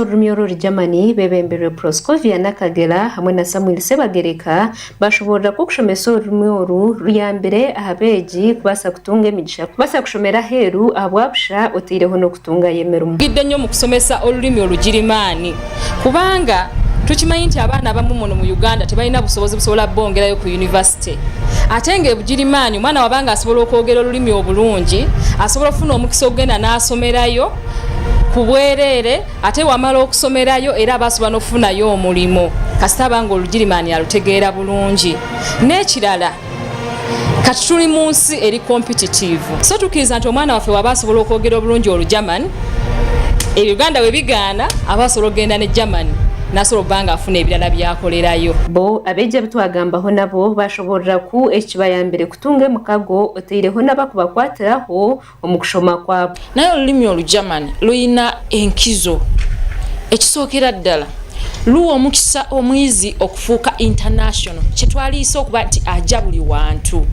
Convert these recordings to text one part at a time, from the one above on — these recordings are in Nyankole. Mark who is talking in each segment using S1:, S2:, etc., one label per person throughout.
S1: orurimi orw'Orugyamani beebembirwe Proscovia Nakagera hamwe na Samuel Ssebagereka bashoboorora ku okushomesa orurimi oru ruyambire aha beegi kubaasa kutunga emigisha kubaasa kushomera aheeru ahabwa busha oteireho n'okutungayo emirimo.
S2: Tugidde nnyo omu kusomesa olulimi Olugirimaani kubanga tukimanyi nti abaana abamu muno mu Uganda tebalina busobozi busobola bongerayo ku yunivasite ate nga e Bugirimaani omwana waba nga asobola okwogera olulimi obulungi asobola okufuna omukisa okugenda n'asomerayo ku bwereere ate wamala okusomerayo era aba asobola n'okufunayo omulimu kasita aba nga Olugirimaani alutegeera bulungi. N'ekirala kati tuli mu nsi eri competitive so tukkiriza nti omwana waffe waba asobola okwogera obulungi Olugerman e Uganda we bigaana aba asobola okugenda ne Germany nasobola okuba nga afuna ebirala byakolerayo.
S1: Bo abeegi abu twagambaho nabo bashoboorora ku eki kibayambire kutunga emikago oteireho n'abakubakwatiraho omu kushoma kwabo.
S3: Naye olulimi Olugerman lulina enkizo. Ekisookera ddala, luwa omukisa omuyizi okufuuka international, kye twaliyise okuba nti aja buli wantu.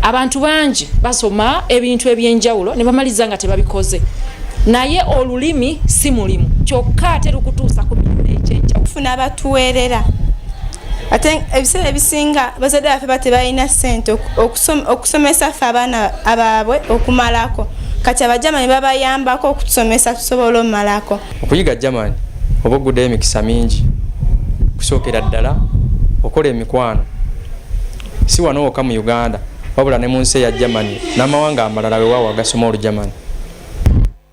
S3: Abantu bangi basoma ebintu eby'enjawulo ne bamaliriza nga tebabikoze, naye olulimi si mulimu kyokka ate lukutuusa ku mirimu egy'enjawulo.
S4: Tufuna abatuweerera ate ebiseera ebisinga bazadde baffe ba tebalina ssente okusomesa ffe abaana abaabwe okumalako kati Abajamani babayambako okutusomesa tusobole omalako.
S5: Okuyiga German oba oguddeyo emikisa mingi. Okusookera ddala okola emikwano si wano wokka mu Uganda wabula ne mu nsi eya Germany n'amawanga amalala weewaawo agasoma Olugermany.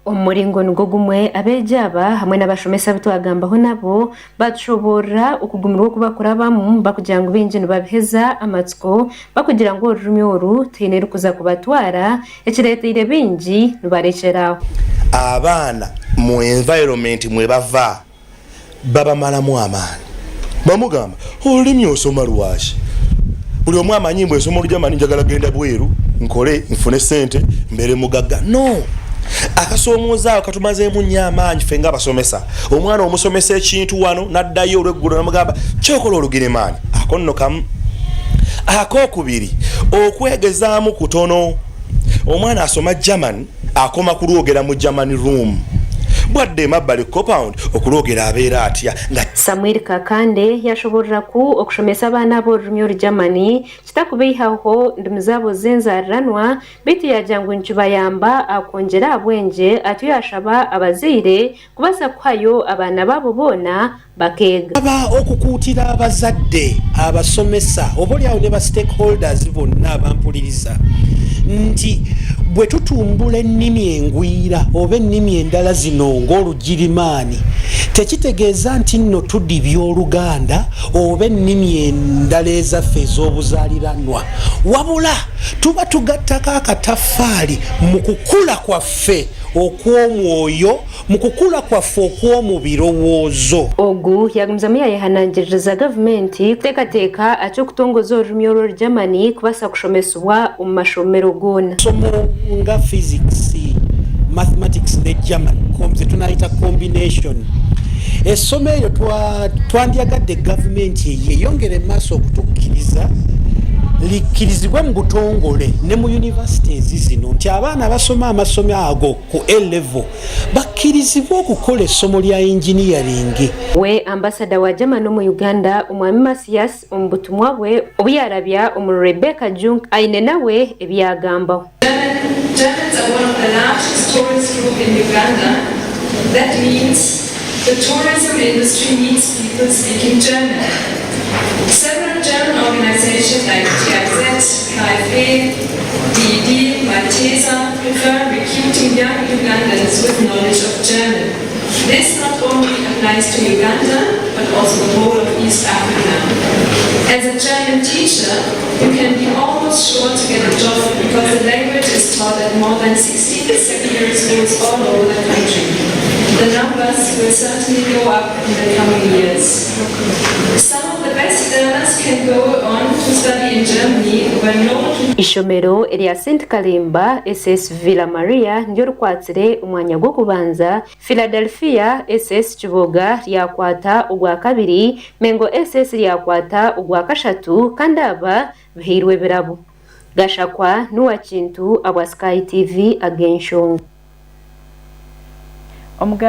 S1: Omu muringo nigwo gumwe, abeegi aba hamwe n'abashomesa abu twagambaho nabo baatushoboorora okugumirwa oku barikurabamu barikugira ngu baingi nibabiheza amatsiko barikugira ngu orurimi oru tihaine erikuza kubatwara ekireeteire baingi nibarekyera aho.
S6: Abaana mu environment mwebava babamalamu amaani bamugamba olulimi osoma lwaki? Buli omu amanyi mbu ensoma olujamani njagala genda bweru nkole nfune sente mbere mugagga. No, akasoomooza awo katumazeemu nnyo amaanyi ffe ng'abasomesa. Omwana omusomesa ekintu wano n'addayo olweggulo namugamba kyokola olugirimaani ako nno kamu. Akokubiri, okwegezaamu kutono. Omwana asoma German akoma kulwogera mu German room, bwadda emabbali ku compound okulwogera abeera atya nga.
S1: Samuel Kakande yashoborora ku okushomesa abaana aba orurimi Orugyamani kitakubaihaho ndimi zaabo z'enzariranwa beitu yaagira ngu nikibayamba aha kwongyera aha bwengye atyo yaashaba abazaire kubaasa kuhayo abaana baabo boona bakeega.
S7: Nsaba okukuutira abazadde, abasomesa oba oli awo ne ba stakeholders bonna abampuliriza nti bwe tutumbula ennimi engwira oba ennimi endala zino ng'Olugirimaani tekitegeeza nti nno tudibya Oluganda oba ennimi endala ezaffe ez'obuzaaliranwa wabula tuba tugattako akataffaali mu kukula kwaffe okw'omwoyo Mu kukula kwaffe okw'omu birowoozo.
S1: Ogu yagumizamu yayehanangiririza gavumenti kuteekateeka aha ky'okutongoza orurimi orw'Orugyamani kubaasa kushomesibwa omu mashomero goona.
S7: Amasomo nga Physics, Mathematics ne German ze tunayita combination. Essomo eryo twandyagadde gavumenti eyeyongere mu maaso okutukkiriza likkirizibwe mu butongole ne mu universities zino nti abaana abasoma amasomo ago ku A level bakkirizibwe okukola essomo lya Engineering.
S1: We Ambasada wa Germany omu Uganda, Omwami Mathias omu butumwa bwe obu yaarabya omuri Rebecca Junk aine nawe ebi yaagambaho.
S8: Germans are one of the largest tourist group in Uganda, that means the tourism industry needs people speaking German. Several German organizations like GIZ, KfW, DED, Malteser prefer recruiting young Ugandans with knowledge of German. This not only applies to Uganda, but also the whole of East Africa. As a German teacher, you can be almost sure to get a job because the language is taught at more than 16 secondary schools all over the country. The numbers will certainly go up in the coming years. Some of the best learners can go on to study in Germany where no
S1: Ishomero erya Saint Kalemba SS Villa Maria niryo rikwatsire omwanya gw'okubanza, Philadelphia SS Kiboga ryakwata ogwakabiri, Mengo SS ryakwata ogwakashatu kandi aba bihairwe ebirabo. Gashakwa Nuwakintu abwa Sky TV ag'enshonga.